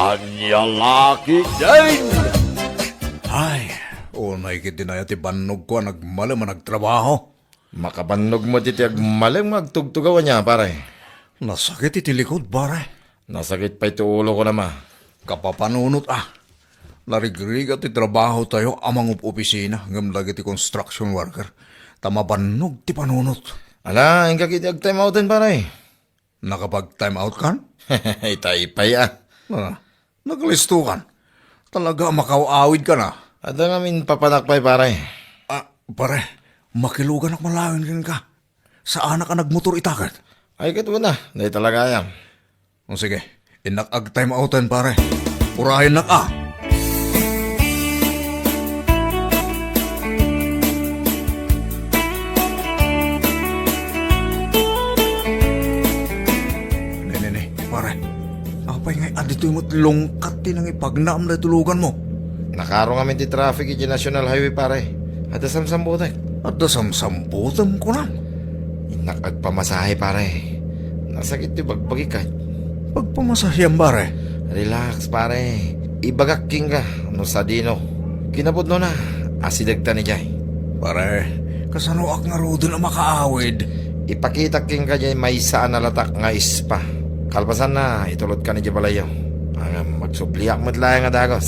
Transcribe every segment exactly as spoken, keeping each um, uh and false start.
Ania la ketdin? Ay, unay ketdin aya ti bannogko a nagmalem a nagtrabaho. Makabannog met iti agmalem nga agtugtugaw ania, pare? Nasakit iti likod, pare. Nasakit pay ti ulo ko, nama. Kapapanunot, a. Narigrigat ti trabahotayo a mangup-opisina ngem dagiti construction worker, ta mabannog ti panunot. Ala, inka ketdi ag-time outen, pare. Nakapag-time out kan? Itay pay, a. Ah, nagalisto kan. Talaga a makaw-awid kan, a. Adda ngamin papanak pay, pare. Ah, pare, makiluganak man laeng kenka. Saanak a nagmotor ita ket. Ay, ket wen a, dayta la gayam. O sige, innak ag-time outen, pare. Urayennak a. Ne, ne, ne, pare. Apay ngay a ditoy met lungkat ti nangipagnaam daytoy luganmo? Nakaro ngamin ti traffic iti National Highway, pare. Adda samsambutek. Adda samsambutem, kunam? Innak agpamasahe, pare. Nasakit ti bagbagik, ay. Pagpamasaheam, pare. Relax, pare. Ibagak kenka no sadino. Kinapudnona, asidegtan idiay. Pare, kasanoak ngaruden a makaawid? Ipakitak kenka diay maysa a nalatak nga spa. Kalpasanna, itulodkan idiay balayyo. Ngem, agsubliak met laeng a dagos.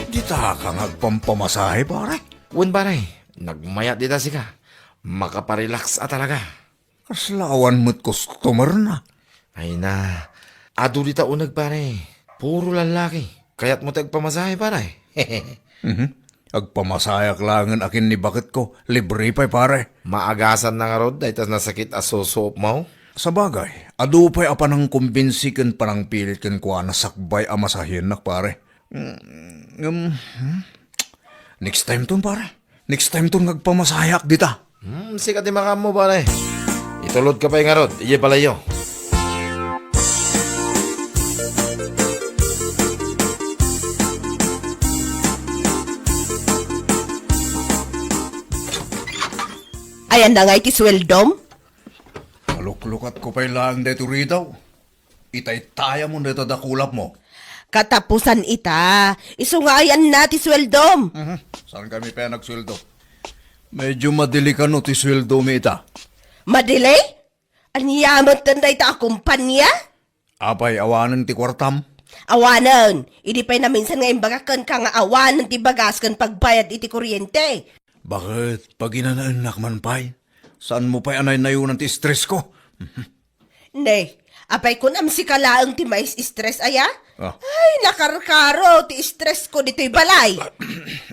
Dita ka nga agpampamasahe, pare? Wen, pare. Nagmayat dita sika. Makaparelax a talaga. Kasla awan met customer na. Ay na, adu dita uneg, pare. Puro lallaki. Kayatmo ti agpamasahe, pare? Mhm. Agpamasaheak laengen a ken ni baketko, libre pay, pare. Maagasanna ngarud dayta nasakit a susuopmo? Sabagay, adu pay a panangkumbinsi ken panangpilit kenkuana sakbay a masahiennak, pare. Mm, ngem, hmm? Next time ton, pare. Next time ton nga agpamasaheak dita. Hmm, sika ti makaammo, pare. Itulodka pay ngarud idiay balayyo. Ayanna ngay ti sueldom? Maluklukatko pay laeng daytoy ridaw. Itaytayamon dayta dakulapmo. Katapusan ita, isu nga ayanna ti sueldom. Mhm. Saan kami pay nagsueldo? Medyo madili kano ti sueldomi ita. Madili? Ania met ten dayta a kumpania? Apay, awanen ti kuartam? Awanen. Idi pay naminsan nga imbagak kenka nga awanen ti bagas ken pagbayad iti kuryente. Baket, paginanaennak man pay? Saanmo pay a naynayonan ti stress ko? Ne, apay kunam sika laeng ti mais-stress aya? Ah. Ay, nakarkaro ti stress ko ditoy balay.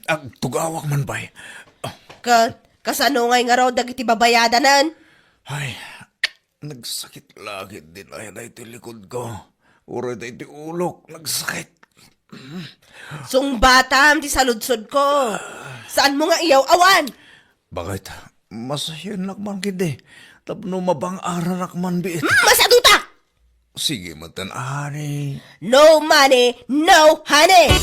Agtugawak man pay. Ah. Ket, kasano ngay ngarud dagiti babayadanen? Ay, nagsakit la ketdin aya daytoy likod ko. Uray daytoy ulok, nagsakit. Sungbatam ti saludsodko. Saanmo nga iyaw-awan? Baket, masahiennak man ketdi tapno mabang-aranak man biit. Hmm, masaduta! Sige met, honey. No money, no honey!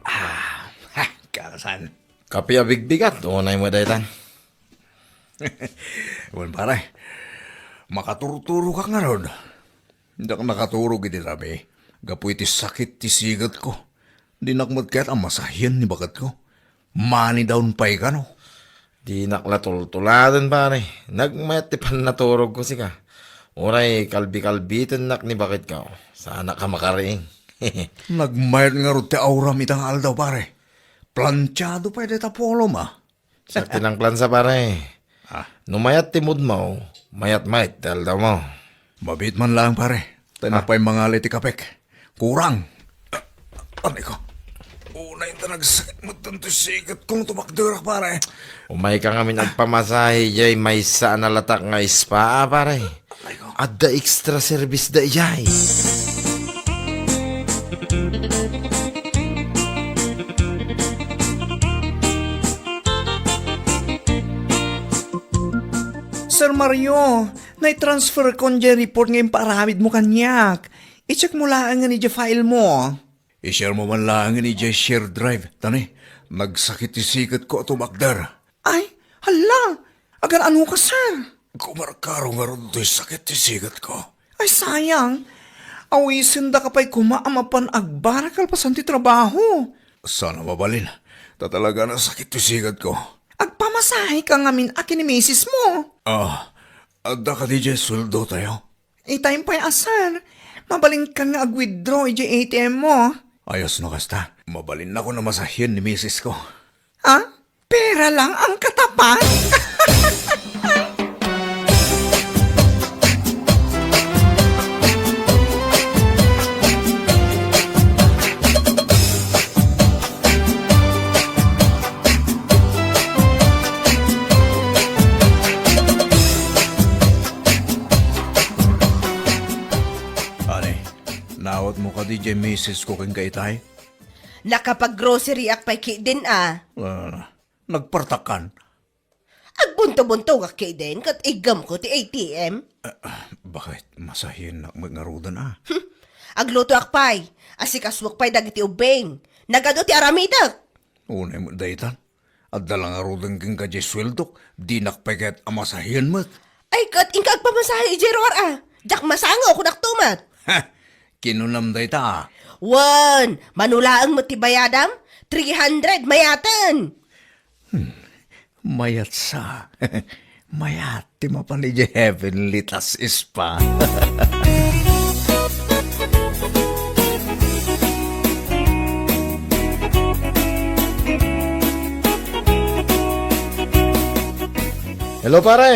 Ah, ha, kakasan. Kape a bigbigat, unay mo daytan. Wen, pare, makaturturogak ngarud. Diak nakaturog iti rabii gapu iti sakit ti sigetko. Dinak met kayat a masahien ni baketko. Money down pay kano. Dinak la tultuladen, pare. Nagmayat ti pannaturogko sika. Uray kalbikalbitennak ni baketko. Saanak a makariing. Nagmayat ngarud ti auram ita nga aldaw, pare. Plantiado pay dayta polom, a. Siak ti nangplansa, pare. Ah. No mayat ti moodmo, mayat met ti aldawmo. Mabiit man laeng, pare. Ta Ah. napay mangali ti kapek. Kurang. Anay ko. Unay ta nagsakit met ti sigetko no tumakderak, pare. Umayka ngamin agpamasahe idiay maysa a nalatak nga spa, a, pare. Adda extra service da idiay. Sir Mario, naitransferkon diay report nga impaaramidmo kaniak. I-checkmo laengen idiay filemo. I-sharemo man laengen idiay shared drive, ta ni, nagsakit ti siketko a tumakder. Ay, hala! Agan-anoka, sir? Kumarkaro ngarud toy sakit ti siketko. Ay, sayang. Awisendaka pay koma a mapan agbara kalpasan ti trabaho. Saan a mabalin, ta talaga a nasakit ti siketko. Agpamasaheka ngamin a ken ni misismo. Ah, adda kadi diay sueldotayo? Itay pay a, sir. Mabalinkan nga ag-withdraw idiay A T M mo. Ayos no kasta. Mabalinnakon a masahien ni misisko. Ha? Pera lang ang katapat? Ani, naawatmo kadi diay misisko kenka itay? Nakapag-groceryak pay ketdin a. Ah, nagpartakkan. Agbunto-buntogak ketdin ket iggemko ti A T M. Ah, bakit? Masahiennak met ngaruden a. Hmm. Aglutoak pay. Asikasuak pay dagiti ubbing. Nagadu ti aramidek. Unay met daytan. Adda la ngaruden kenka diay sueldok. Dinak pay kayat a masahien met. Ay, ket inka agpamasahe idiay ruar a. Diak masango, kunakto met. Ha! Kinunam dayta a. Wen, mano laeng met ti bayadam? Three hundred, mayaten. Hmm, mayat sa. Mayat ti mapan idiay Heavenly Taste Spa. Hello, pare.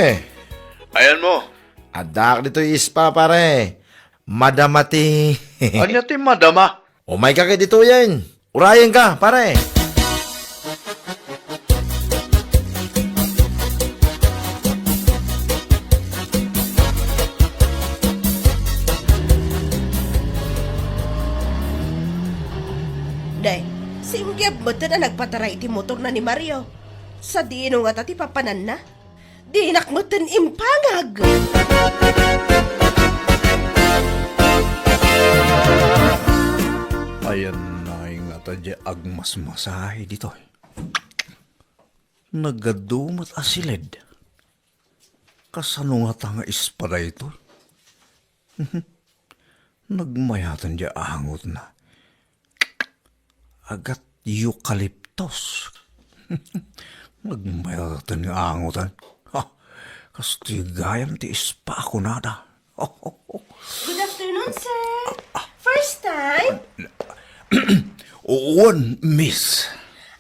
Ayanmo. Addaak ditoy spa, pare. Madama ti Ania ti madama? Umayka kay ditoyen. Urayenka, pare. Nay, singgib metten a nagpataray iti motorna ni Mario. Sadino ngata ti papananna? Dinak metten impangag. Ayan na ngata diay agmasmasahe ditoy. Nagadu met a siled. Kasano ngata nga spa daytoy? Nagmayaten diay angotna. Agat eucalyptus. Nagmayaten nga angotan. Ha, kastoy gayam ti spa kunada. Good afternoon, sir. First time? Wen, miss.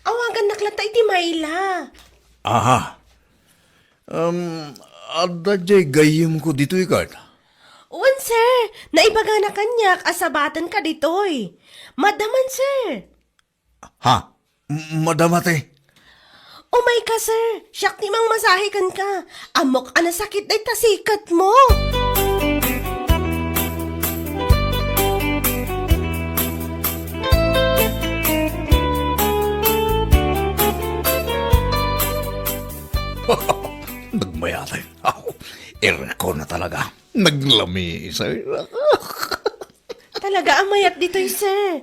Awagannak latta iti Myla. Aha. Um, adda diay gayyemko ditoy ket? Wen, sir. Naibagana kaniak a sabatenka ditoy. Madaman, sir. Ha? M-, madama ti? Umayka, sir. Siak ti mangmasahe kenka. Ammok a nasakit dayta siketmo. Nagmayat. Aw, irko na talaga. Naglamisay. Talaga a mayat ditoy, sir.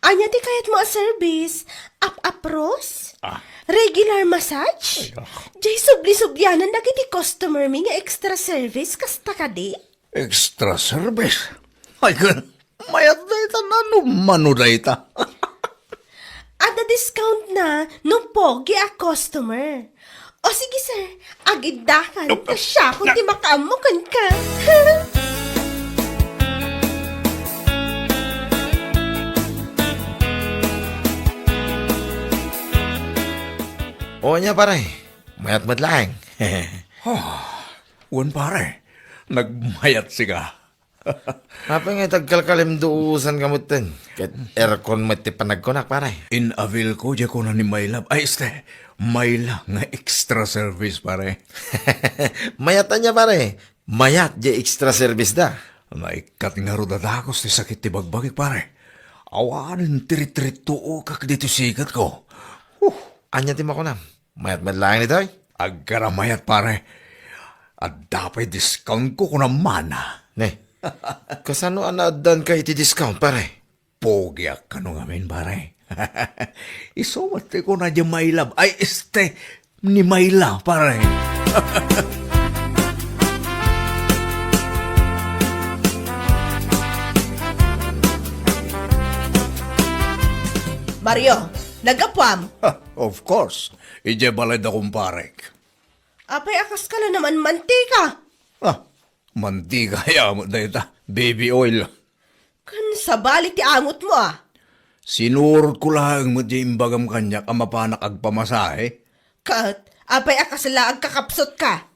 Ania ti kayatmo a service? Ap-apros? Ah. Regular massage? Ay, ah. Diay subli-sublianan dagiti customer mi nga extra service, kasta kadi? Extra service? Ay, ka-, mayat dayta, nano mano dayta? Adda discountna no pogi a customer. O sige, sir, agiddakan, ta siakon ti makaammo kenka. O, ania, pare? Mayat met laeng. Oh, wen, pare. Nagmayat sika. Apay nga iti agkalkalimduosanka metten? Ket aircon met ti panagkunak, pare. In-availko diay kuna ni My Love. Ay, este, Myla nga extra service, pare. Mayat ania, pare? Mayat diay extra service da. Naikkat ngarud a dakes ti sakit ti bagbagik, pare. Awanen ti ritrittuokak ditoy siketko. Huh. Ania ti makunam? Mayat met laeng ditoy? Aggara mayat, pare. Adda pay discount ko kunam man. Ne, kasano a naaddanka iti discount, pare? Pogiak kano ngamin, pare. Isu met ti kuna di My Love. Ay, este, ni Myla, pare. Mario, naggapuam? Ha, of course. Idiay balay da kumparek. Apay a kaska la naman mantika? Ah, mantika ya met dayta, baby oil. Ken sabali ti angotmo, a? Sinurotko laeng met diay imbagam kaniak a mapanak agpamasahe. Ket apay a kasla agkakapsutka?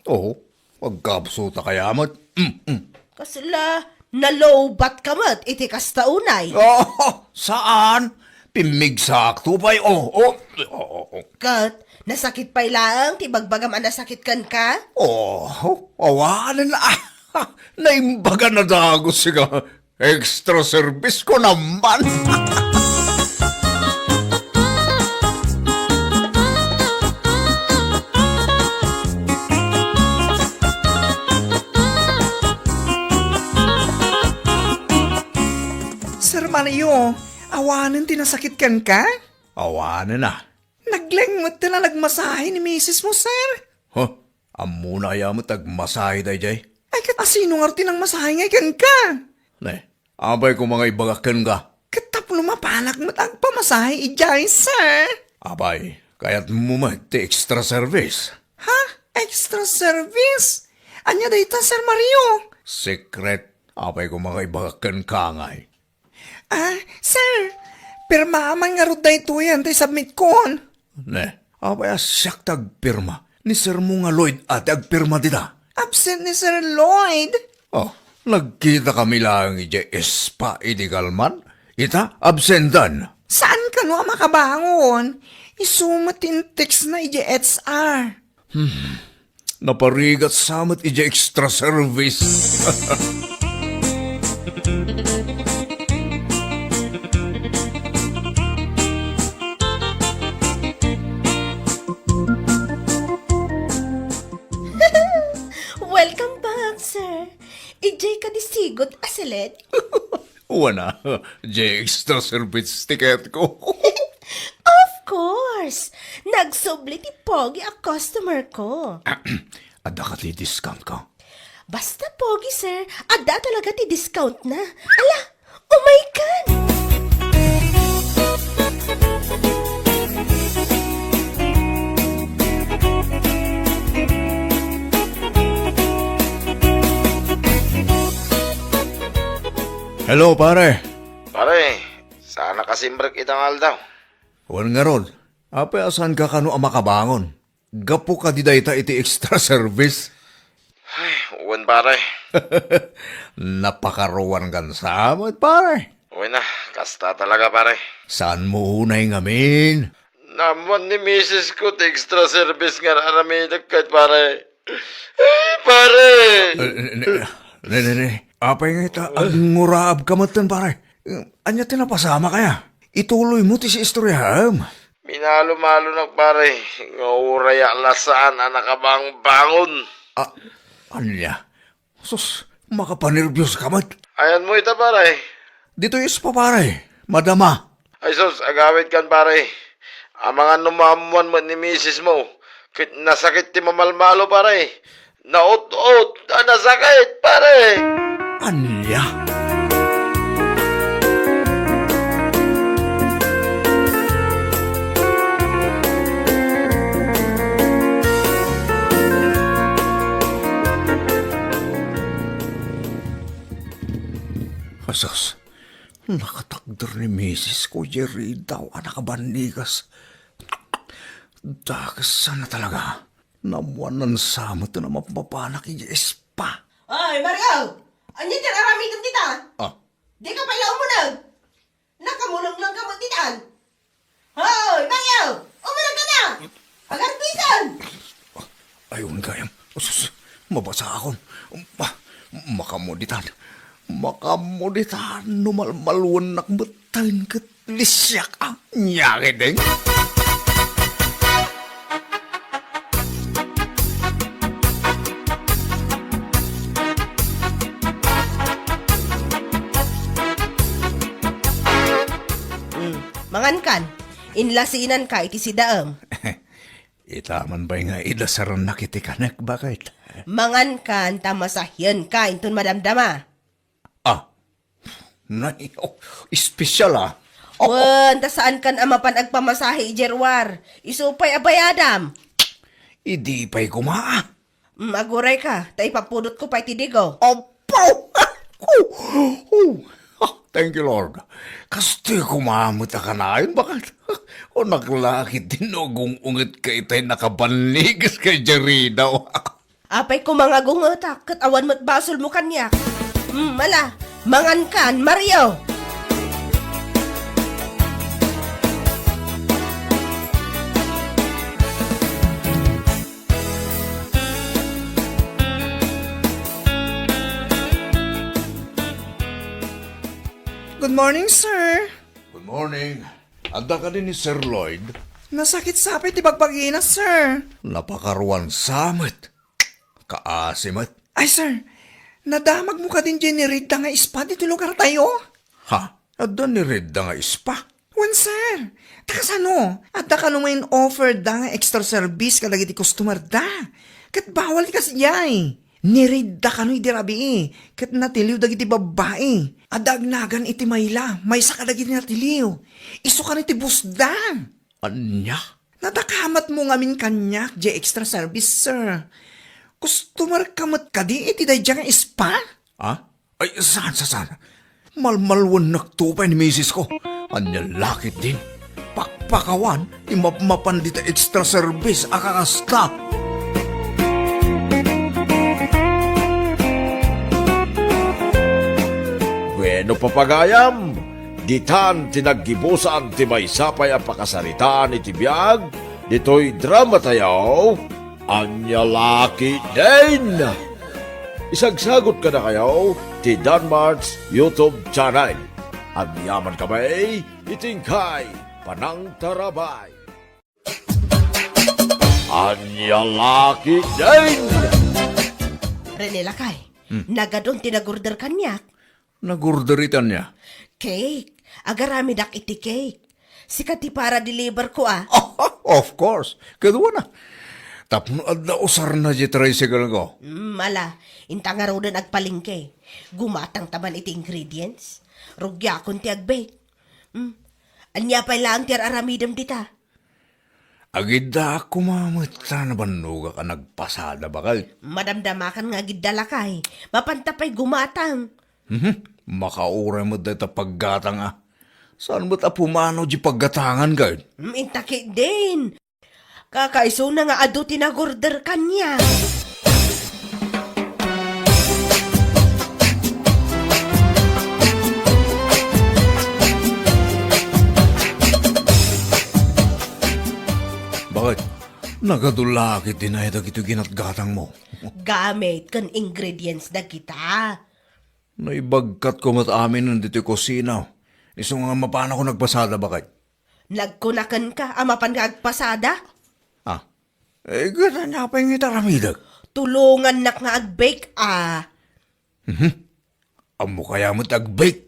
Oo, agkapsutak aya met. Mm, mm. Kasla nalowbatka met iti kasta unay? Oh, saan? Pimmigsakto pay. Oh, oh, oh, oh, oh. Ket nasakit pay laeng ti ibagbagam a nasakit kenka? Oh, awanen. Ah, naimbagan a dagus, sika. Extra service ko naman. Sir Mario, awanen ti nasakit kenka? Awanen a. Naglengngod ti nagmasahe ni misis mo, sir. Huh? Ammona aya met agmasahe daydiay? Ay, ket asino ngarud ti nangmasahe ngay kenka? Ne, apay koma nga ibagak kenka? Ket tapno mapanak met agpamasahe idiay, sir. Apay, kayatmo met ti extra service? Ha? Extra service? Ania dayta, Sir Mario? Secret. Apay koma nga ibagak kenka ngay? Ah, sir, pirmaam man ngarud daytoy, ania ti submit kon? Ne, apay a siak ti agpirma? Ni sir mo nga Lloyd a ti agpirma dita. Absent ni Sir Lloyd. Oh, nagkita kami laeng idiay spa idi kalman. Ita, absentan. Saan kano a makabangon? Isu met ti in-text na idiay H R. Hmm. Naparigat sa met idiay extra service. Welcome back, sir. Idiay kadi sigud a siled? Wana, diay extra service ticket ko. Of course! Nagsubli ti pogi a customer ko. Adda kadi discount ko? Basta pogi, sir, adda talaga ti discount na. Ala, umaykan! Hello, pare. Pare, saan a kasimrek ita nga aldaw? Wen ngarud, apay a saanka kano a makabangon? Gapu kadi dayta iti extra service? Ay, wen, pare. Napakaruankan sa met, pare. Wen a, kasta talaga, pare. Saanmo unay ngamin? Naammuan ni misis ko ti extra service nga ar-aramidek ket, pare. Ay, pare! Eh, ne, ne, ne, ne, ne. Apay nga ita, agnguraabka metten, pare. Ania ti napasamak aya? Ituloymo ti istoryaem. Minalumalonak, pare, nga uray a la saan a nakabanbangon. Ah, ania? Sus, makapanerbioska met. Ayanmo ita, pare. Ditoy spa, pare. Madama. Ay sus, agawidkan, pare. Amangan no maammuan met ni misis mo, ket nasakit ti mamalmalo, pare. Naut-ot a nasakit, pare! Ania? Asus, nakatakder ni misis ko, Jerry, daw a nakabannigas. Dakes sana talaga. Naammuanna sa met a mapapanak idiay spa. Ay, Mario! Ania ti aramidem dita? Ah. Dika pay la umuneg? Nakamulengngeng ka met ditan? Hoy, Mario! Umuneg ka na! Agarpisen! Ay, wen gayam. Sus, mabasa akon. Ma-, makammo ditan. Makammo ditan. No malmalwennak metten ket lisiak, ah. Nia ketdin. Mangankan, inlasinanka iti sidaem. Ita man pay nga idasarannak iti kanek, baket. Mangankan ta masahienka inton madamdama. Ah, nay, oh, espesyal, ah. Oh, wen, ta saankan a mapan agpamasahe idiay ruar. Isu pay a bayadam. Idi pay koma, ah. Mm, agurayka, ta ipapudotko pay ti digo. Apo! Oh, oh. Ah, thank you, Lord. Kastoy koma met a kanayon, baket. O naklakit din no agung-ungetka itay nakabanniges kay Jeridaw. Apay koma nga agungetak, ket awan met basolmo kaniak. Mm, ala, mangankan, Mario! Good morning, sir. Good morning. Adda kadi ni Sir Lloyd? Nasakit sa pay ti bagbagina, sir. Napakaruan sa met. Kaasi met. Ay, sir, nadamagmo kadin diay ni Rida nga spa ditoy lugartayo? Ha? Adda ni Rida nga spa? Wen, sir. Ta kasano? Adda kano nga in-offer da nga extra service kadagiti customer da. Ket bawal ti kasdiay. Ni Rida kano idi rabii, ket natiliw dagiti babbai. Adda agnagan iti mayla, maysa kadagiti natiliw. Isu kano ti boss da. Ania? Nadakamatmo ngamin kaniak diay extra service, sir. Customer ka met kadi iti daydiay nga spa? Ah? Ay, saan, saan, saan? Malmalwennakto pay ni misis ko. Ania la ketdin? Pakpakawan ti mapmapan dita extra service a kakasta. Bueno, papagayam, ditan ti naggibusan ti maysa pay a pakasaritaan iti biag ditoy drama tayo, Ania la ketdin? Isagsagot kadakayo ti Danmart's YouTube channel. Agyaman kami iti inkay panangtarabay. Ania la ketdin? Rene, lakay, Hmm. nagadun ti nagorder kaniak. Nagorder iti ania? Cake. Agaramidak iti cake. Sika ti para-deliver ko, ah. Of course. Kaduana. Tapno adda usarna diay tricycle ko. Mm, ala, inta ngaruden agpalengke. Gumatang ta man iti ingredients. Rugiakon ti ag-bake. Mm. Ania pay laeng ti ar-aramidem dita? Agiddaak koma met ta nabannogak a nagpasada, baket. Madamdamakan nga agidda, lakay. Mapanta pay gumatang. Mhm. Makauray met dayta paggatang, a. Saan met a pumanaw diay paggatangan, ket? Mm, inta ketdin. Kakaisuna nga adu ti nagorder kaniak. Baket, nagadu la ketdin ay dagitoy ginatgatangmo? Gamit ken ingredients dagita. Naibagkatko met aminen ditoy kusina. Isu nga mapanakon agpasada, baket. Nagkuna kenka a mapan nga agpasada? Ah. Eh, ket ania pay nga iti aramidek? Tulongannak nga ag-bake, a. Mhm. Ammo kaya met ag-bake?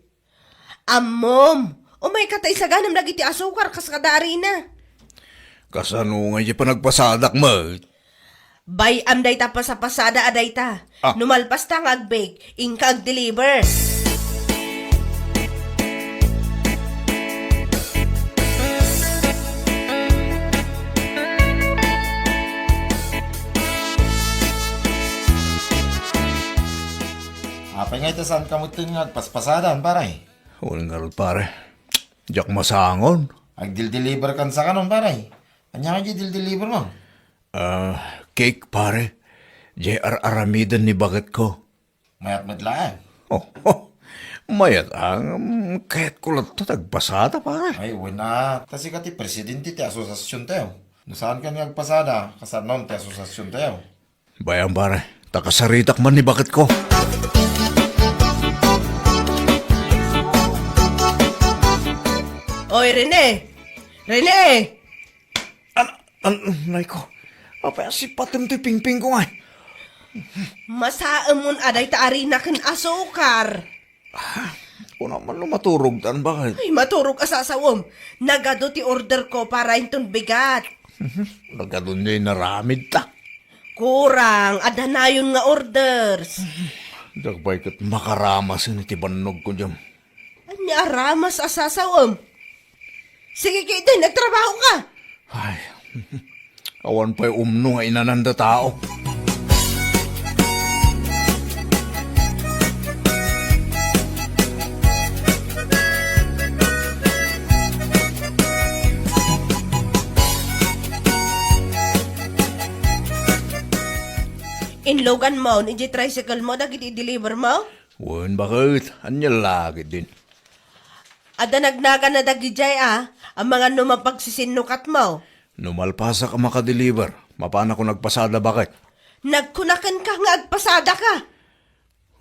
Ammom. Umayka ta isaganam dagiti asukar kas kada arina. Kasano nga iti panagpasadak met? Bay-am dayta pasapasada a dayta. Ah. No malpas ta nga ag-bake, inka ag-deliver. Apay nga ita saan ka met nga agpaspasadan, pare? Wen ngarud, pare. Diak masangon. Agdildeliver kan sa kanon, pare. Ania nga di dildeliver mo? Ah, cake, pare. Diay ar-aramiden ni baket ko. Mayat met laeng. Oh, oh. Mayat ang, mm, kayat ko latta ti agpasada, pare. Ay, wen a. Ta sika ti presidente ti asosiasion tayo. No saan ka nga agpasada, kasanon ti asosiasion tayo? Bay-am, pare. Ta kasaritak man ni baket ko. Oy, Rene! Rene! An-, an-, nay ko. Apay a sipatem toy pingping ko ngay? Masaemon a dayta arina ken asukar. Ah, Kuna man no maturogtan, baket? Ay, maturog a sasawem. Nagadu ti order ko para inton bigat. Nagadu diay inaramidta. Kurang, adda nayon nga orders. Diak pay ket makaramasen iti bannogko diam. Ania a ramas a sasawem? Sige ketdi, nagtrabaho ka. Ay, awan pay umno nga inananda tao. Inlugan mo, ni tricycle mo, dagiti deliver mo? Wen, baket, ania la ketdin? Adda nagnagan a dagidiay a, amangan no mapagsisinnukat mo. No malpasak a makadeliver, mapanakon agpasada, baket. Nagkuna kenka nga agpasada ka.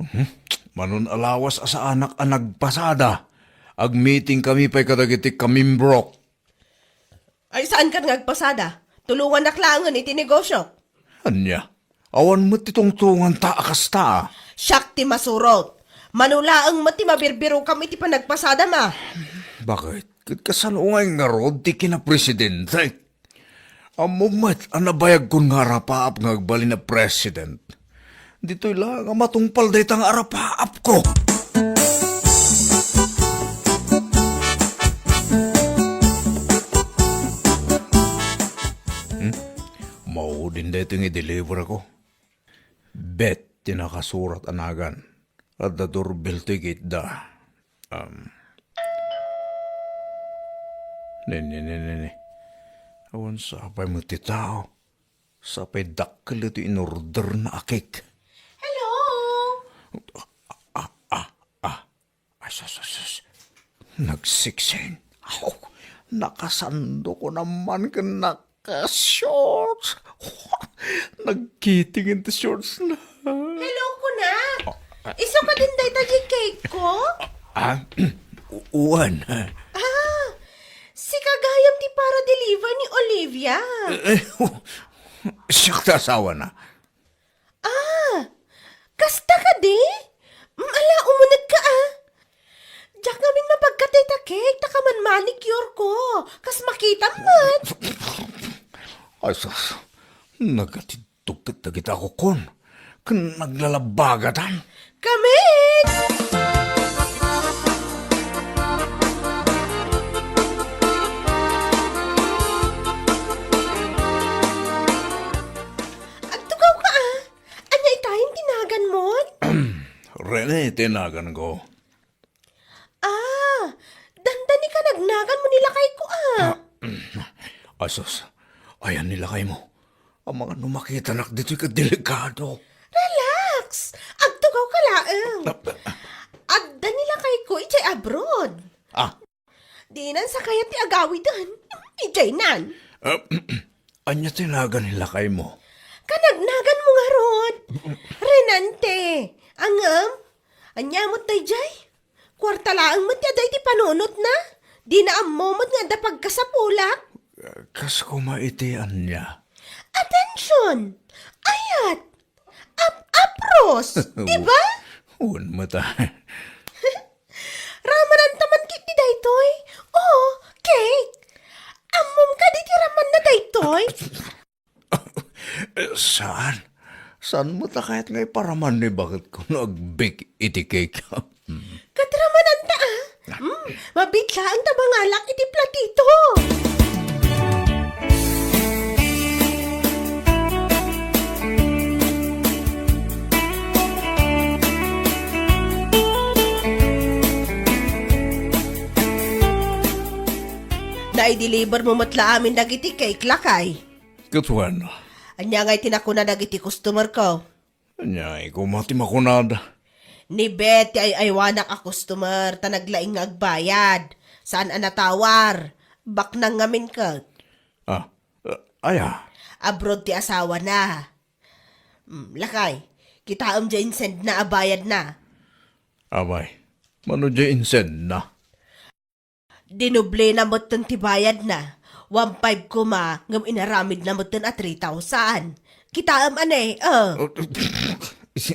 Mhm. Manon a lawas a saanak a nagpasada, agmeeting kami pay kadagiti kamimbrok. Ay, saan ka nga agpasada? Tulonganak laengen iti negosyo. Ania? Awan met ti tungtunganta a kasta. Siak ti masurot. Mano laeng met ti mabirbirokam iti panagpasadam a. Baket? Ket kasano ngay ngarud ti kinapresidente? Ammom met a nabayagkon nga arapaap nga agbalin a president. Ditoy la nga matungpal dayta nga arapaapko. Hmm? Maudin daytoy nga i-deliver ko. Bet ti nakasurat a nagan. Adda doorbell ti gate da. Um, ne, ne, ne, ne, ne. Awan sapay met ti tao. Sapay dakkel iti inorderna a cake. Hello? Ah, ah, ah, ah. Ay, sus, sus, sus. Nagsiksin. Aw, nakasando ko naman ken naka-shorts. Nagkiting ti shorts na. Hello, kunak. Ah, ah. Isu kadin dayta diay cake ko? Ah, u-, uwan. Ah, sika gayam ti para deliver ni Olivia. Eh, eh, siak ti asawana. Ah, kasta kadi? Mm, ala, umunegka a. Diak ngamin mapagkat dayta cake, ta kaman manicure ko. Kas makitam met. Ay, sus. Nagatiddog ket dagita a kukon. Ken naglalabagatan. Kamin! Agtugawka a. Ania itayen ti naganmon? Rene ti naganko. Ah, dandani ka nagnaganmo ni lakayko a. Ah, asus, ayan ni lakaymo. Amangan no makitanak ditoy ket delikado. Relax! Agtugawka laeng. Ah, ah. Adda ni lakayko idiay abroad. Ah, Dinan sakayat ti agawiden. Idiay nan. Ah, ania ti nagan ni lakaymo? Kanagnaganmo ngarud. Renante. Ngem, ania met daydiay? Kuarta laeng met ti adda iti panunotna. Dina ammo met nga adda pagkasapulak. Kas koma iti ania? Attention! Ayat! Ap-apros, di ba? Wen met a. Ramananta man ketdi daytoy? Oo, cake. Ammom kadi ti ramanna daytoy? Saan? Saan met a kayat nga iparaman ni baketko no agbake iti cake? Ket ramananta a. Hmm, mabitlaeng ta mangalak iti platito. Naideliver mo met la amin dagiti cake, lakay. Ket wen? Ania ngay ti nakuna dagiti customer ko? Ania, iko met ti makunada. Ni Betty ay aywanak a customer, ta naglaing nga agbayad. Saan a natawar. Baknang ngamin ket. Ah, ah, aya? Abroad ti asawana. Mm, lakay, kitaem diay insendna a bayadna. Abay, mano diay insendna? Dinoblena metten ti bayadna. One five koma, ngem inaramidna metten a three thousand. Kitaem a ne, eh.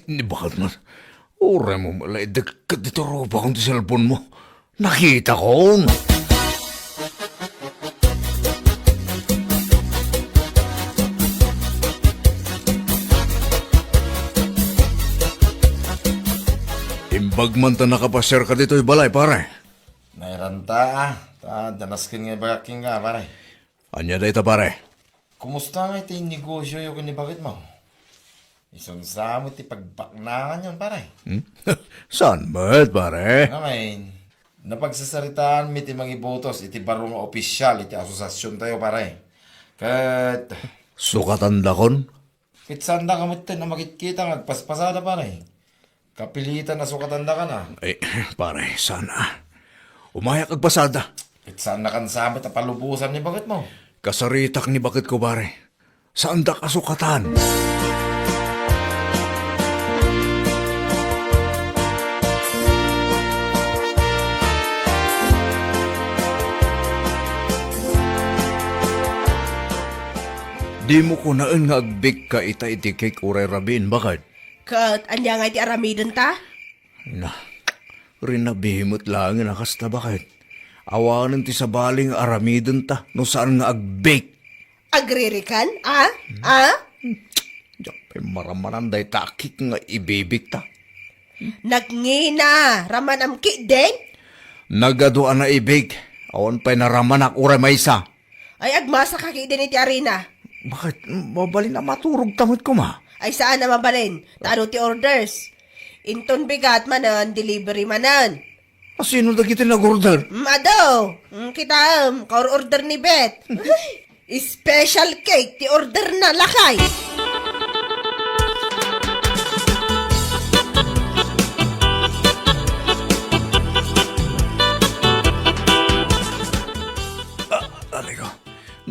Ni baketna. Uray mo met la idekket ditoy rubakon ti cellphone mo. Nakitakon. Imbag man ta nakapasiarka ditoy balay, pare. Nairanta, ah. Ta, danasken nga ibagak kenka, pare. Ania dayta, pare? Kumusta nga iti negosyoyo ken ni baketmo? Isunsa met ti pagbaknanganyon, pare? Hmm? Saan met, pare? Ngamin, napagsasaritaanmi ti mangibotos iti baro nga opisyal iti asosasiontayo, pare. Ket sukatandakon? Ket saandaka metten a makitkita nga agpaspasada, pare. Kapilitan a sukatandaka na. Eh, pare, saan a. Umayak agpasada. Ket saannakan sa met a palubosan ni baketmo. Kasaritak ni baketko, pare. Saandak a sukatan. Dimo kunaen nga agbake ka ita iti cake uray rabiin, baket? Ket ania nga iti aramidenta? Na, rinabi met laeng a kasta, baket. Awanen ti sabali nga aramidenta no saan nga agbake. Agririkan, a? A? Diak pay maramanan dayta a cake nga ibibake ta. Nagngina, ramanam ketdin? Nagadu a naibake, awan pay naramanak uray maysa. Ay, agmasaka ketdin iti arina. Baket? Mabalin a maturogta met koma. Ay, saan a mabalin. Ta adu ti orders. Inton bigat manen, delivery manen. Asino dagiti nag-order? Mm, adu. Mm, kitaem, kaor-order ni Bet. Special cake ti order na, lakay. Ah, aray ko.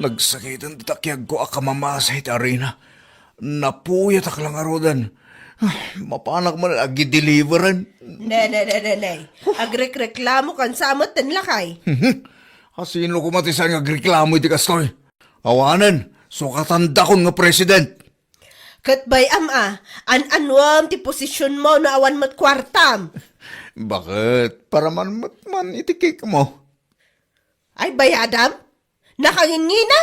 Nagsakiten ti takiagko a kamamasa iti arina. Napuyatak la ngaruden. Ay, mapanak man agideliveran. Ne, ne, ne, ne, ne. Agrekreklamokan sa metten, lakay. Asino koma ti saan nga agreklamo iti kastoy? Awanen, sukatandakon nga president. Ket bay-am a, an-anuem ti posisionmo no awan met kuartam. Baket, paraman met man iti cake mo. Ay, bayadam? Nakangingina?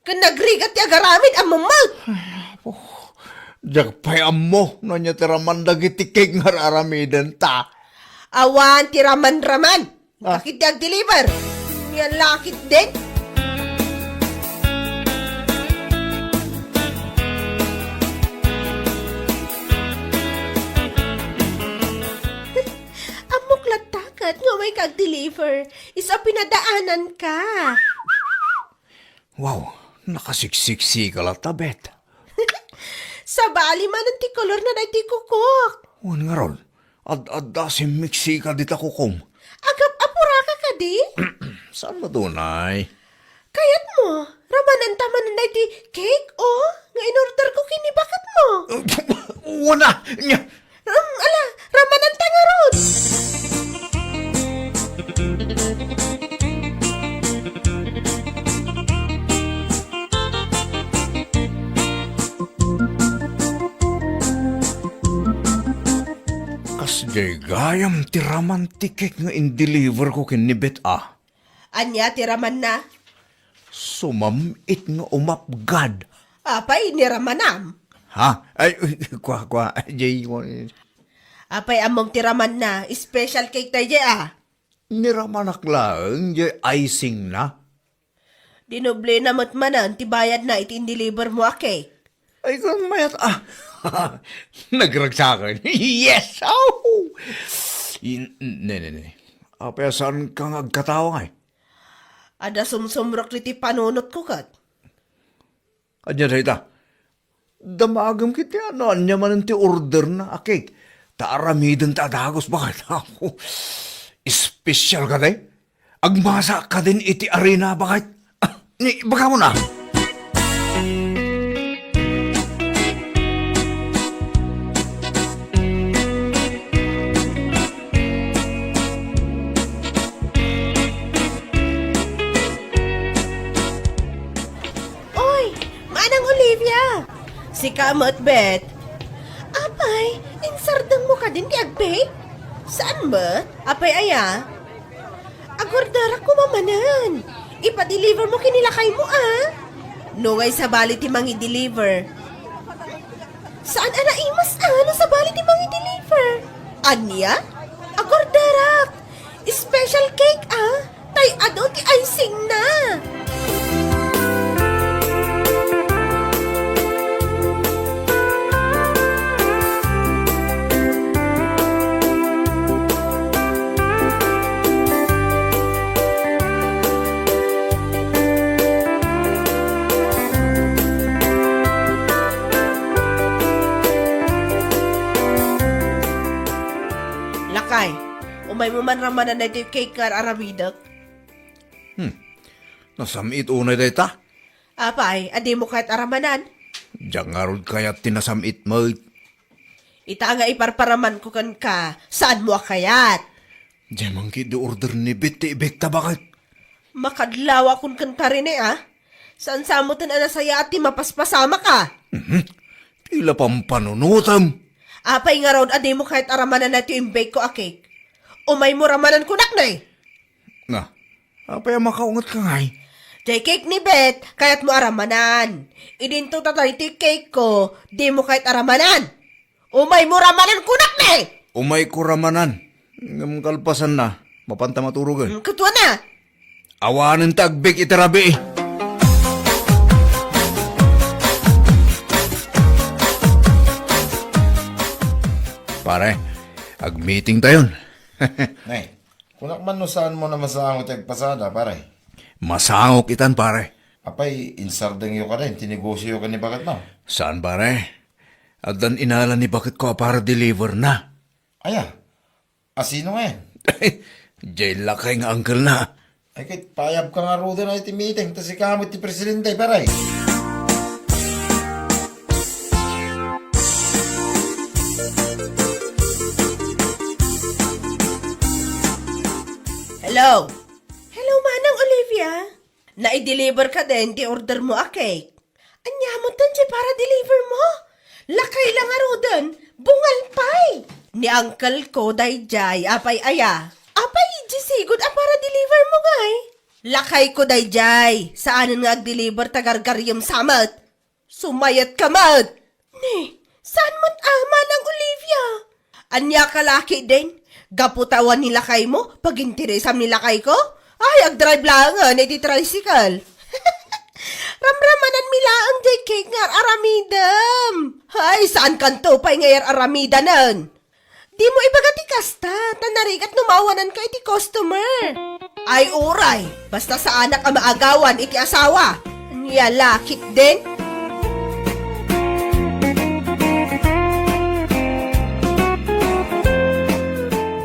Ken nagrigat ti agaramid, ammom met. Ay, apo. Diak pay ammo no ania ti raman dagiti cake nga ar-aramidenta. Awan ti raman-raman. Ah. Bakit di agdeliver? Nia la ketdin? Ammok latta ket nga umayka agdeliver. Isu a pinadaananka. Wow, nakasiksiksika latta, Bet. Sabali manen ti kolorna daytoy kukok. Wen ngarud, ad-adda simmiksika dita kukom. Agap-apuraka kadi? Saan met unay? Kayatmo, ramananta manen daytoy cake, o, nga in-orderko ken ni baketmo. Wen a, nia, Um, ala, ramananta ngarud. Kasdiay gayam ti raman ti cake nga in-deliver ko ken ni Bet a. Ania ti ramanna? Sumam-it nga umapgad. Apay, ni ramanam? Ha? Ay, kua, kua, jay, Apay, ammom ti ramanna, special cake dayjay a. Ni ramanak laeng jay icing na. Dinoblena met manen ti bayadna iti in-delivermo a cake. Ay, kung mayat, ah, nagragsakan. Yes! Oh! In-, ne, ne, ne. Apay, saanka nga agkatawa ngay? Adda sumsumrek diti panunotko ket. Ania dayta? Damagem ket ti ano, ania manen ti orderna a cake. Ta aramidenta a dagus, baket. Ako, espesyal kadi? Agmasa kadin iti arina, baket. Ah, ni, ibagam na. Oy, Manang Olivia! Sika met, Bet. Ap, Ay, insardengmo kadin ti ag-bake? Saan met? Apay aya? Agorderak koma manen. Ipa-deliver mo ken ni lakaymo, a. No ngay sabali ti mangi-deliver. Saan a naimas, a, no sabali ti mangi-deliver? Ania? Agorderak. Special cake, a. Tay adu ti icing na. Lakay, umaymo man ramanan daytoy cake nga ar-aramidek. Hmm. Nasam-it unay dayta? Apay, a dimo kayat a ramanan? Diak ngarud kayat ti nasam-it met. Ita nga iparparamanko kenka, saanmo a kayat? Diay man ketdi order ni Bet ti ibekta, baket. Makadlawakon kenka rine, a? Saan sa metten a nasayaat ti mapaspasamak, a? Mhm. Tila pampanunotem. Apay ngarud a dimo kayat a ramanan daytoy imbake ko a cake? Umaymo ramanan kunak, ne? Na, apay a makaungetka ngay? Diay cake ni Bet, kayatmo a ramanan. Idinto ta daytoy cake ko, dimo kayat a ramanan. Umaymo ramanan kunak, ne? Umayko ramanan. Ngem kalpasanna, mapanta maturogen. Hmm, kutuana. Awanen ti ag-bake iti rabii. Pare, ag-meeting tayon. Nay, kunak man no saanmo a masango ti agpasada, pare? Masangok itan, pare. Apay, insardengyo kadin ti negosioyo ken ni baketmo? Saan, pare. Addan inala ni baketko a para-deliver na. Aya? A sino ngay? Diay lakay nga uncle na. Ay, ket paayabka ngaruden iti meeting, ta sika met ti presidente, pare. Hello? Hello, Manang Olivia. Nai-deliver kadin ti order mo a cake? Ania metten ti para-deliver mo? Lakay la ngaruden, bungal pay! Ni uncle ko daydiay, apay aya? Apay, diay sigud a para-deliver mo ngay? Lakay ko daydiay, saanen nga ag-deliver ta gargariem sa met. Sumayatka met! Ne, saan met a, Manang Olivia? Ania ka la ketdin? Gapu ta awan ni lakaymo, paginteresam ni lakayko? Ay, agdrive laengen iti tricycle. Ramramananmi laeng diay cake nga ar-aramidem. Ay, saankanto pay nga ar-aramidanen. Dimo ibaga ti kasta, ta narigat no maawananka iti customer. Ay, uray, basta saanak a maagawan iti asawa. Ania la ketdin?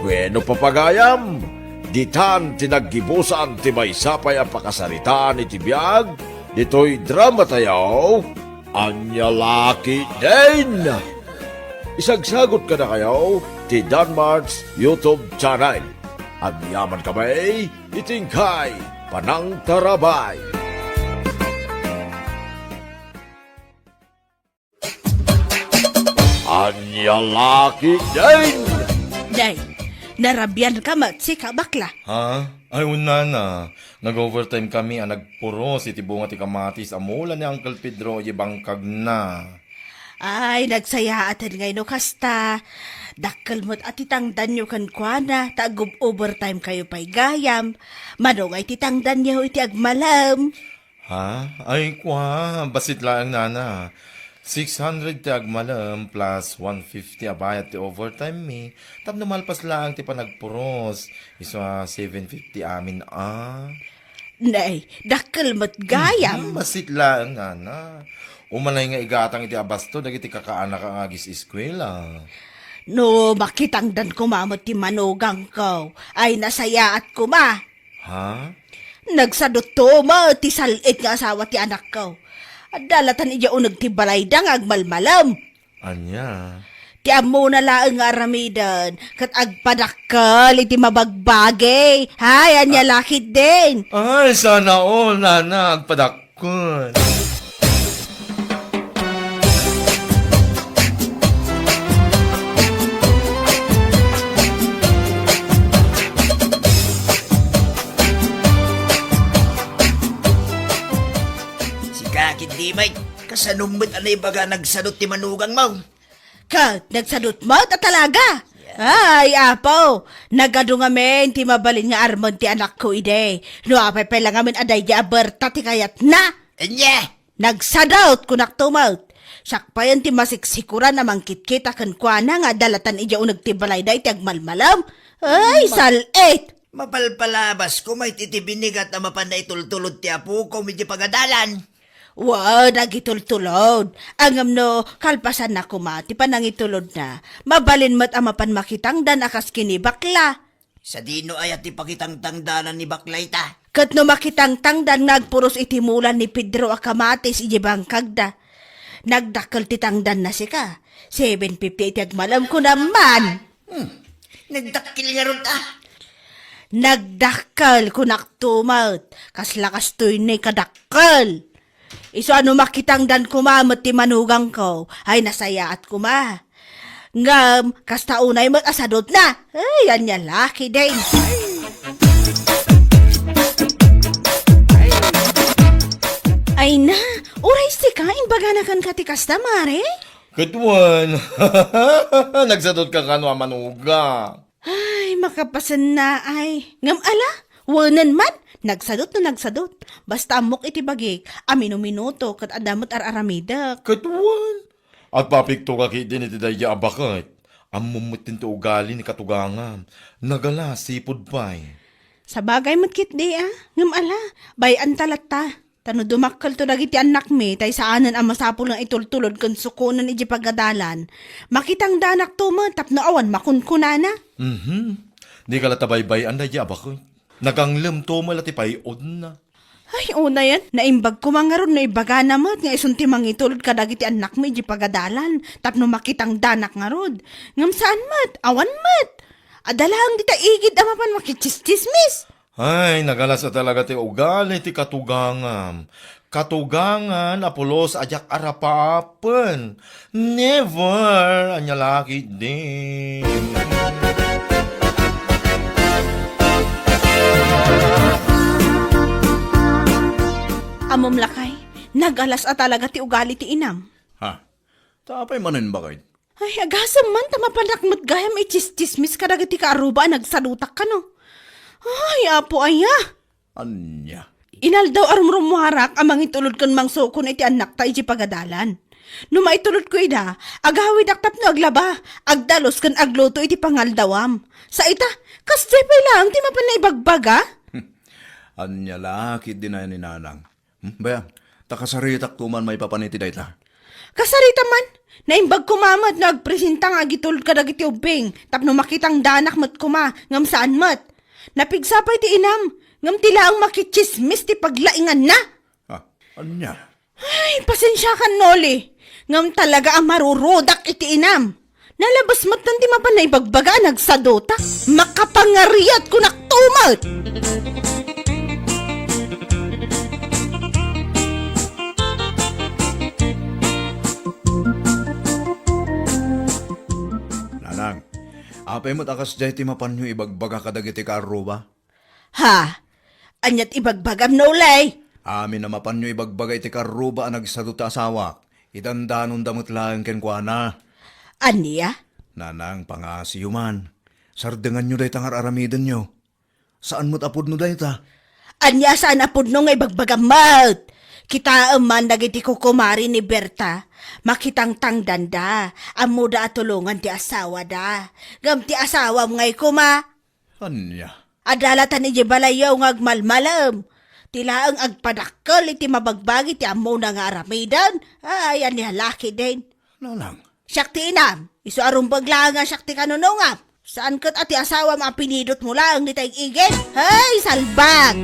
Bueno, papagayam, ditan ti naggibusan ti maysa pay a pakasaritaan iti biag ditoy drama tayo. Ania la ketdin? Isagsagot kadakayo ti Danmart's YouTube channel. Agyamankami iti inkay panangtarabay. Ania la ketdin? Day, narabianka met, sika bakla. Ha? Ay, unana. Nag-overtime kami a nagpuros iti bunga ti kamatis a mula ni Uncle Pedro iti bangkagna. Ay, nagsayaaten ngay no kasta. Dakkel met a ti tangdanyo kenkuana, ta ag-overtime kayo pay gayam. Mano ngay ti tangdanyo iti agmalem? Ha? Ay, kua, bassit laeng, nana. Six hundred ti agmalem plus one fifty a bayad ti overtime mi. Tapno malpas laeng ti panagpuros, isu a seven fifty amin a. Nay, dakkel met gayam. Mhm, bassit laeng, nana. Umanay nga igatang iti abasto dagiti kakaanaka nga agis-eskuela. No makitangdan koma met ti manugangko, ay nasayaat koma. Ha? Nagsadutto met ti sal-it nga asawa ti anakko. Adda la tan idiay uneg ti balayda nga agmalmalem. Ania? Ti ammona laeng nga aramiden, ket agpadakkel iti mabagbagi. Hay, ania la ketdin? Ay, sana all, nana, agpadakkel. Saan met a naibaga nagsadut ti manugangmo? Ket nagsadut met a talaga. Ay, Apo, nagadu ngamin ti mabalin nga armen ti anakko idi. No apay pay la ngamin a daydi a Berta ti kayatna. Ania? Nagsadut, kunak to met. Siak payen ti masiksikuran a mangkitkita kenkuana nga adda latan idiay uneg ti balayda iti agmalmalem. Ay, sal-it! Mapalpalabas koma iti binigat a mapan naitultulod ti apoko iti pagadalan. Wen, agitultulod. Ngem no kalpasanna koma ti panangitulodna, mabalin met a mapan makitangdan a kas ken ni bakla. Sadino aya ti pakitangtangdanan ni bakla ita? Ket no makitangtangdan nga agpuros iti mulan ni Pedro a kamatis iti bangkagda, nagdakkel ti tangdanna sika. Seven fifty iti agmalem, kunam man. Hmm. Nagdakkel ngarud, ah. Nagdakkel, kunak to met. Kasla kastoy ni kadakkel. Isu a no makitangdan koma met ti manugangko, ay nasayaat koma. Ngem, kasta unay met a sadutna. Ay, ania la ketdin. Ay na, uray sika, imbagana kenka ti kasta, Mare? Ket wen, nagsadutka kano a manugang? Ay, makapasenna ay. Ngem ala, wenen man, nagsadut no nagsadut. Basta ammok iti bagik a minuminuto ket adda met ar-aramidek. Ket wen, agpapiktoka ketdin iti daydi a baket. Ammom met ti ugali ni katugangam. Nagala, sipud pay. Sabagay met ketdi, a. Ngem ala, bay-anta latta. Ta no dumakkelto dagiti annakmi, tay saanen a masapul nga itultulod ken sukonen iti pagadalan, makitangdanakto met tapno awan makunkunana. Mhm. Dika latta baybay-an daydi a baket. Naganglemto met la ti pay-odna. Ay, unayen, naimbag koma ngarud no ibagana met nga isun ti mangitulod kadagiti annakmi iti pagadalan tapno makitangdanak ngarud. Ngem saan met, awan met. Adda laeng dita igid a mapan makitsismis. Ay, nagalas a talaga ti ugali ti katugangam. Katugangan a pulos a diak arapaapen. Never! Ania la ketdin. Ammom lakay, nagalas a talaga ti ugali ti inam. Ha? Ta apay manen, baket? Ay, agasem man ta mapanak met gayam itsistsismis kadagiti kaarruba a nagsadutak kano. Ay, Apo aya! Ania? Inaldaw a rumrummuarak a mangitulod ken mangsukon iti annakta iti pagadalan. No maitulodko ida, agawidak tapno aglaba, agdalus ken agluto iti pangaldawam. Sa ita, kasdiay pay laeng ti mapan naibagbaga? Ania la ketdin a ni Nanang? Hmm, bayan, ta kasaritak to man maipapan iti dayta. Kasarita man, naimbag koma met no agpresenta nga agitulod kadagiti ubbing, tapno makitangdanak met koma, ngem saan met. Napigsa pay ti inam, ngem ti laeng makitsismis ti paglainganna. Ah, ania? Ay, pasensiakan, Noli. Ngem talaga a marurudak iti inam. Nalabes met ti mapan naibagbaga a nagsaduta. Makapangariat kunak to met. Nanang, apay met a kasdiay ti mapanyo ibagbaga kadagiti kaarruba? Ha? Aniat ibagbagam, Noli? Amin a mapanyo ibagbaga iti kaarruba a nagsaduta asawak. Idandanonda met laeng kenkuana. Ania? Nanang, pangaasiyo man. Sardenganyo dayta nga ar-aramidenyo. Saan met a pudno dayta. Ania saan a pudno nga ibagbagam met? Kitaem man dagiti kukumari ni Berta. Makitangtangdanda. Ammoda a tulongan ti asawada. Ngem ti asawam ngay koma, Ania? Adda latan idiay balayyo nga agmalmalem. Ti laeng agpadakkel iti mabagbagi ti ammona nga aramiden. Ay, ania la ketdin. Nanang. Siak ti inam, isu a rumbeng laeng a siak ti kanunungam. Saan ket a ti asawam a pinidotmo laeng dita ig-igid? Hey, salbag!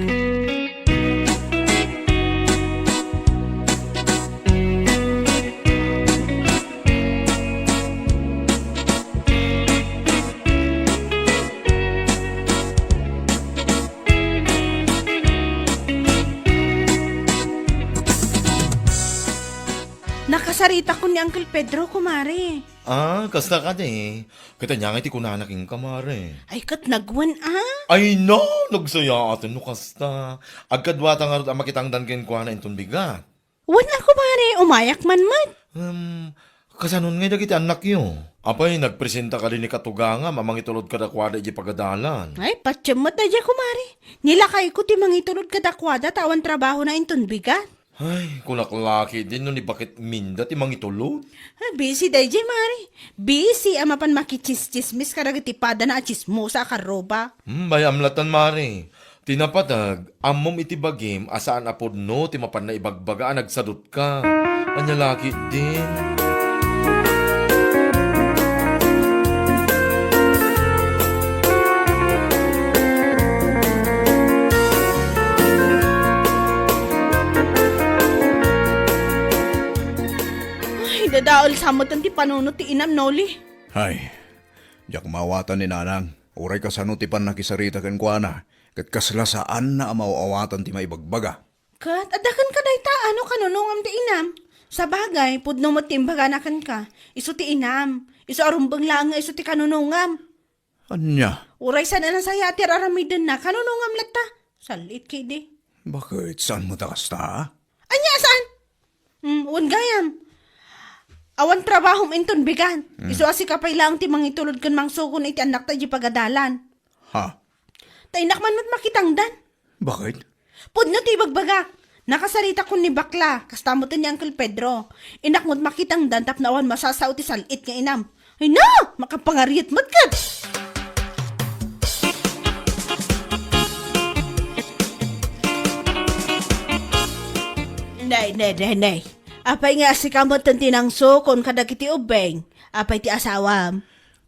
Nakasaritakon ni Uncle Pedro, kumare. Ah, kasta kadi. Ket ania ngay ti kunana kenka, mare? Ay, ket nagwen, ah. Ay, no! Nagsayaaten no kasta. Agkaduata ngarud a makitangdan kenkuana inton bigat. Wen a, kumare, umayak man met. Hmm, kasanon ngay dagiti annakyo? Apay, nagpresenta kadi ni katugangam a mangitulod kadakuada idiay pagadalan? Ay, patiem met daydiay, kumare. Nilakayko ti mangitulod kadakuada ta awan trabahona inton bigat. Ay, kunak la ketdin no ni Baketminda ti mangitulod. Ah, busy daydiay, mare. Busy a mapan makitsismis kadagiti padana a tsismosa a karruba. Hmm, bay-am lattan, mare. Ti napateg, ammom iti bagim a saan a pudno ti mapanna ibagbaga a nagsadutka. Ania la ketdin? Ay, dadael sa metten ti panunot ti inam, Noli. Ay, diak maawatan ni Nanang. Uray kasano ti pannakisarita kenkuana, ket kasla saanna a maaw-awatan ti maibagbaga. Ket adda kenka dayta, no kanunongam ti inam? Sabagay, pudno met ti imbagana kenka. Isu ti inam. Isu a rumbeng laeng nga isu ti kanunongam. Ania? Uray saan a nasayaat ti ar-aramidenna, kanunongam latta. Sal-it ketdi. Baket, saan met a kasta? Ania a saan? Hmm, wen gayam. Awan trabahom inton bigat. Hmm. Isu a sika pay laeng ti mangitulod ken mangsukon iti annakta idiay pagadalan. Ha? Ta innak man met makitangdan. Baket? Pudno ti ibagbagak. Nakasaritakon ni bakla, kasta met ni Uncle Pedro. Innak met makitangdan tapno awan masasao ti sal-it nga inam. Ay na! Makapangariat met ket! Nay, nay, nay, nay. Apay nga sika met ti nangsukon kadagiti ubbing? Apay ti asawam?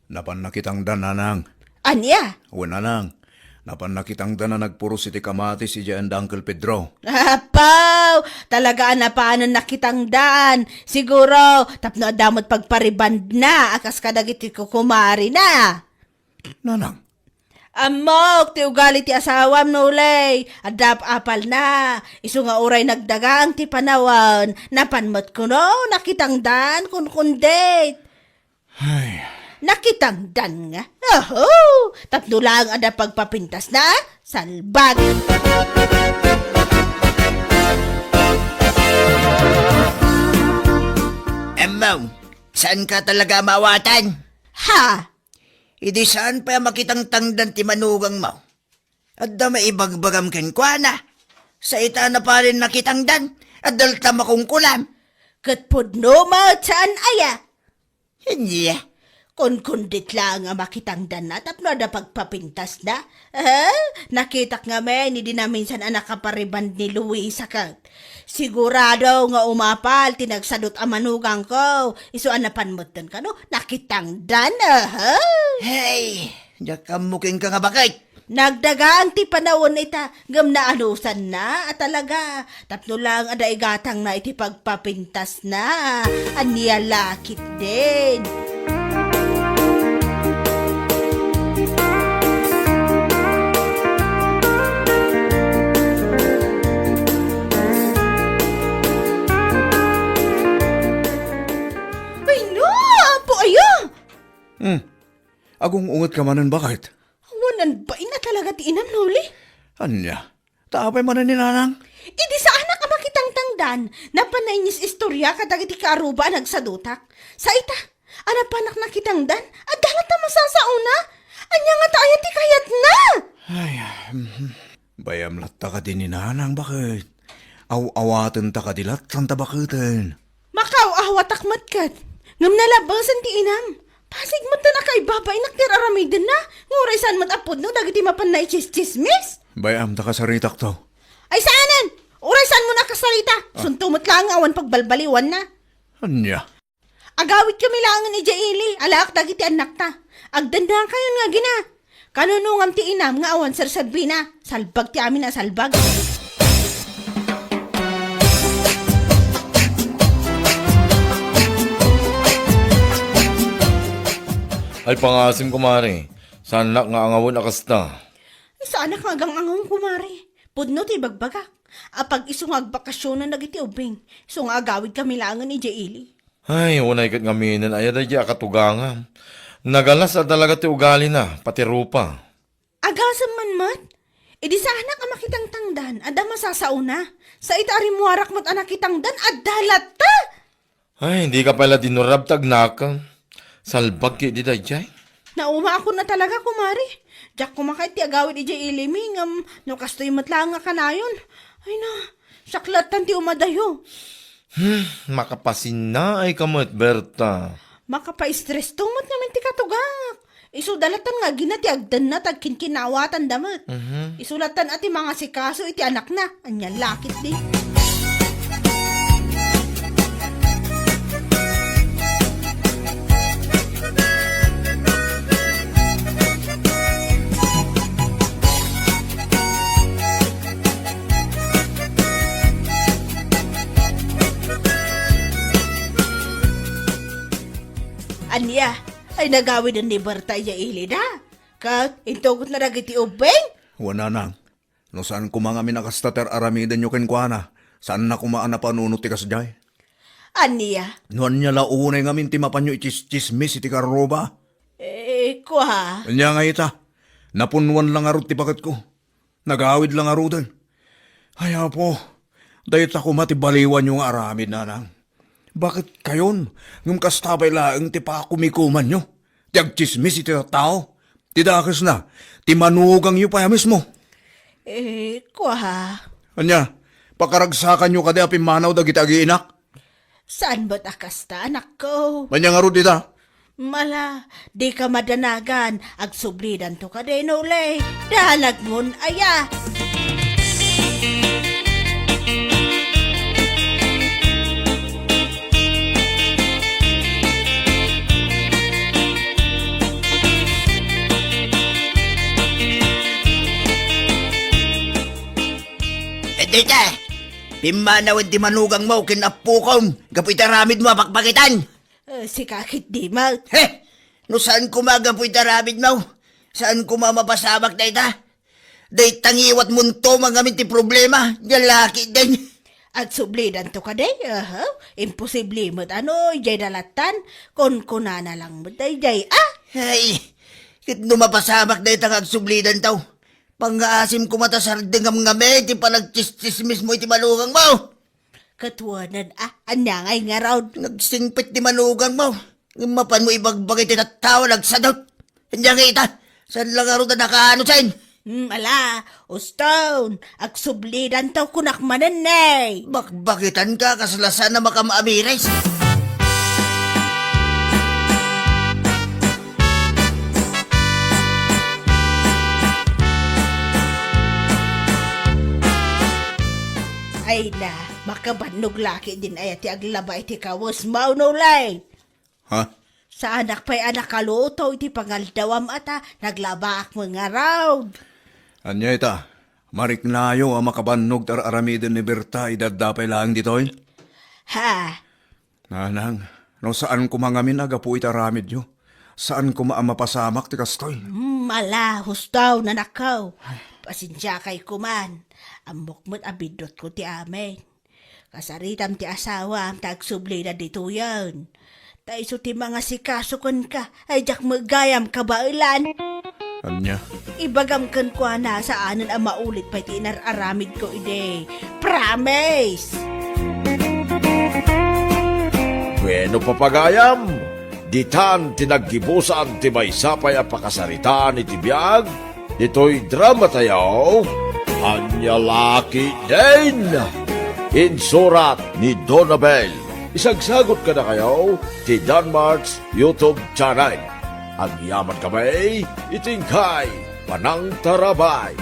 Napan nakitangdan, Nanang. Ania? Wen, Nanang. Napan nakitangdan a nagpuros iti kamatis idiay ayan da Uncle Pedro. Apaw! Talaga a napanan nakitangdan. Siguro, tapno adda met pagparibandna a kas kadagiti kukumarina. Nanang. Ammok ti ugali ti asawam, Noli. Adda apalna. Isu nga uray nagdagaang ti panawen, napan met kuno nakitangdan kunkundit. Ay. Nakitangdan nga. Oho! Tapno laeng adda pagpapintasna, salbag! Ammo, saanka talaga a maawatan? Ha? Idi saan pay a makitangtangdan ti manugangmo? Adda maibagbagam kenkuana. Sa ita a napanan nakitangdan, adda latta makunkunam. Ket pudno met saan aya? Ania? Kunkundit laeng a makitangdanna tapno adda pagpapintasna. Eh, nakitak ngamin idi naminsan a nakapariband ni Luisa ket. Sigurado nga umapal ti nagsadut a manugangko. Isu a napan metten kano, nakitangdan, aha. Hey, diak ammo kenka nga baket. Nagdagaang ti panawen ita, ngem naanusanna a talaga. Tapno laeng adda igatangna iti pagpapintasna. Ania la ketdin? Ay, no! Apo aya! Hmm. Agung-ungetka manen, baket? Awan bain a talaga ti inam, Noli. Ania? Ta apay manen ni Nanang? Idi saanak a makitangtangdan, napan na inyis-istoria kadagiti kaaruba a nagsadutak. Sa ita, a napanak nakitangdan, adda latta masasaona. Ania ngata aya ti kayatna? Ay, mhm. Bay-am latta kadi ni Nanang, baket? Aw-awatenta kadi lattan ta baketen? Makaaw-awatak met ket. Ngem nalabasen ti inam. Pasig met ta nakaibabainak ti ar-aramidenna. Nga uray saan met a pudno dagiti mapan naitsistsismis. Bay-am ta kasaritakto. Ay saanen! Uray saan mo nakasarita. Ah. Sunto met laeng nga awan pagbalbaliwanna. Ania? Agawidkami laengen idiay ili, alaak dagiti annakta. Agdennakayon nga agina. Kanunongam ti inam nga awan serserbina. Salbag ti amin a salbag. Ay, pangasim, kumare. Saanak nga angawen a kasta. Ay, saanak nga agang-angawen, kumare. Pudno ti ibagbagak. Apag isu nga agbakasionan dagiti ubbing. Isu nga agawidkami laengen idiay ili. Ay, unay ket ngaminen aya daydiay a katugangam. Nagalas a talaga ti ugalina, pati rupa. Agasem man met? Idi saanak a makitangtangdan, adda masasaona. Sa ita a rimmuarak met a nakitangdan, adda latta! Ay, dika pay la dinurab, tagnak. Salbag ketdi daydiay. Naumaakon a talaga, kumare. Diak kumakat ti agawid idiay ilimi, ngem no kastoy met laeng a kanayon. Ay na, siak lattan ti umadayo. Hmm, makapasinnaay ka met, Berta. Makapaistresto met ngamin ti katugak. Isu da lattan nga agina ti agtenna ta agkinkinawatanda met. Mhm. Isu lattan a ti mangasikaso iti anakna. Ania la ketdi. Ania? Ay nagawiden ni Berta idiay ilida? Ket intugotna dagiti ubbing? Wen, nanang. No saan koma ngamin a kasta ti ar-aramidenyo kenkuana, saanna koma a napanunot ti kasdiay. Ania? No ania la unay ngamin ti mapanyo itsistsismis iti karruba? Eh, kua. Ania nga ita? Napunnuan la ngarud ti baketko. Nagawid la ngaruden. Ay, Apo, dayta koma ti baliwanyo nga aramid, nanang. Baketkayon, ngem kasta pay laeng ti pakumikumanyo? Ti agtsismis iti tattao? Ti dakesna, ti manugangyo pay a mismo? Eh, kua. Ania, pakaragsakanyo kadi a pimmanaw dagiti agiinak? Saan met a kasta, anakko? Ania ngarud ita? Mala, dika madanagan, agsublidanto kadi, Nolay. Dalagmon aya. Dayta, pimmanawen ti manugangmo ken appokom gapu iti aramidmo a pakpakitan. Eh, sika ketdi met. He! No saan koma gapu iti aramidmo, saan koma mapasamak dayta. Dayta ngiwatmonto mangamin ti problema, nia la ketdin. Agsublidanto kadi, aha, imposible met a no, idiay da lattan, kunkunana lang met daydiay, ah! Ay, ket no mapasamak dayta nga agsublidanto, pangngaasim koma ta sardengam ngamin ti panagtsistsismismo iti manugangmo. Ket wen, ah, ania ngay ngarud? Nagsingpet ti manugangmo. Ngem mapanmo ibagbagi ti tattao a nagsadut. Ania ngay ita? Saan la ngarud a nakaano sen? Hmm, ala, uston, agsublidanto kunak manen ne. Bakbakitanka, kasla saan a makam-amiris. Ay na, makabannog la ketdin aya ti aglaba iti kawesmo, Nolay. Ha? Saanak pay a nakaluto iti pangaldawam a ta naglabaak met ngarud. Ania ita? Mariknayo a makabannog ti ar-aramiden ni Berta idi adda pay laeng ditoy? Ha? Nanang, no saan koma ngamin a gapu iti aramidyo, saan koma a mapasamak ti kastoy. Hmm, ala, husto, nanakko. Pasensiakay koman. Ammok met a biddutko ti amin. Kasaritam ti asawam ta agsublida ditoyen. Ta isu ti mangasikaso kenka, ay diak met gayam kabaelan. Ania? Ibagam kenkuana, saanen a maulit pay ti inar-aramidko idi. Promise! Bueno, papagayam, ditan ti naggibusan ti maysa pay a pakasaritaan iti biag ditoy dramatayo, Ania La Ketdin. Insurat ni Donabel. Isagsagut kadakayo ti Danmark's YouTube channel. Agyaman kami iti inkay panangtarabay.